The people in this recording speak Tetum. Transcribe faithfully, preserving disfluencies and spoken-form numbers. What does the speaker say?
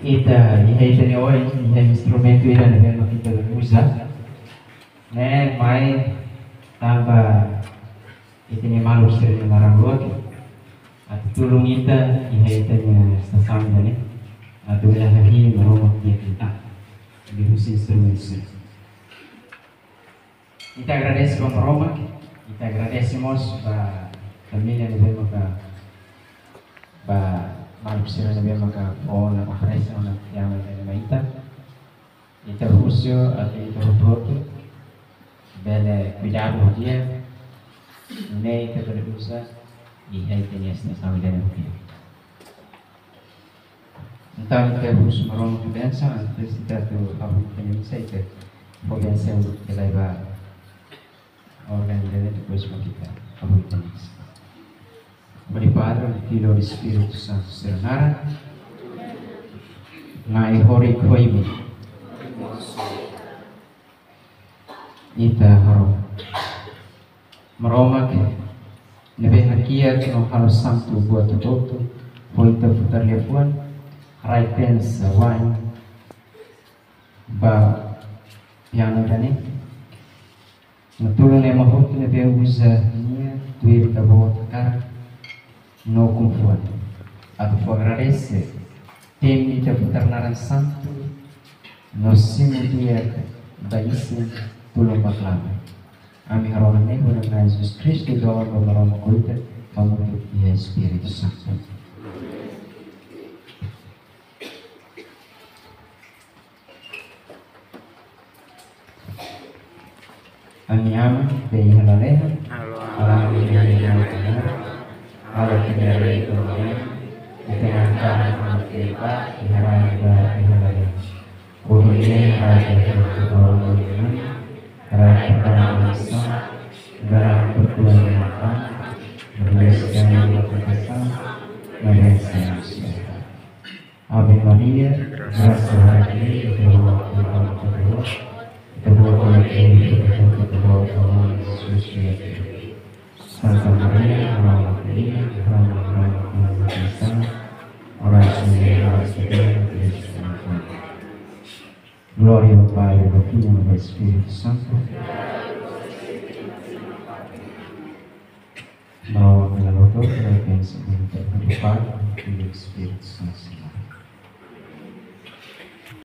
Ita, iha ita-nia oin, iha instrumentu ida ne'ebé mak ita uza. Ne'e mai tanba ita-nia maluk sira-nia naran-luak atu tulun ita iha ita-nia estasaun ida-ne'e, atu bele hahi'i Maromak nia keta liuhusi instrumentu sira. Ita agradese ba Maromak, ita agradese mós ba família ne'ebé maka, ba maluk sira ne'ebé maka ona oferese ona tiha mai ita. Ita husu atu ita hotu-hotu bele kuidadu ho di'ak, nune'e ita bele uza iha ita-nia estasaun ida-ne'e. Entaun ita husu Maromak nia bensaun, antes ita atu hahú ita-nia misa, ita fó bensaun ida lai ba órgaun ida-ne'e, depois mak ita hahú ita-nia misa. Hodi Padre, Filho no Espíritu Santu sira-nia naran. Na'i horik ho imi. Ita harohan. Maromak ne'ebé hakiak no halo santu buat hotu-hotu, fó ita futar liafuan, rai pensa wain ba piano ida-ne'e. No tulun ema hotu ne'ebé uza nia tuir Ita-Boot hakarak no ukun-fuan. Atu fó agradese, temi Ita-Boot nia naran santu, no simu di'ak ba isin, tulun ba klamar. Ami harohan ne'e husi Na'i Jesus Kristu, doben ba Maromak ho ita, hamutuk iha Espíritu Santu. Ami Aman, be iha lalehan. Halo Aman, be iha lalehan. Halo Aman, be iha lalehan. Halo Aman, be iha lalehan. Ita-nia hakarak hanesan iha lalehan. Ohin ne'e haraik iha lalehan. Haraik iha lalehan. Dalam pertemuan yang akan berbiasa dengan ketegasan, mari saya. Ave Maria, grasa cheia, Ita-Boot iha Ita-Boot, Ita-Boot iha Ita-Boot, Ita-Boot iha Ita-Boot, Santa Maria, Mãe de Deus, rogai por nós, pecadores, agora e na hora de nossa morte. Amém. Glória ao Pai, ao Filho e ao Espírito Santo. Maromak bele halo hotu, rai pensa, bensaun Ita-Boot, Pai, Filho e Espíritu Santu.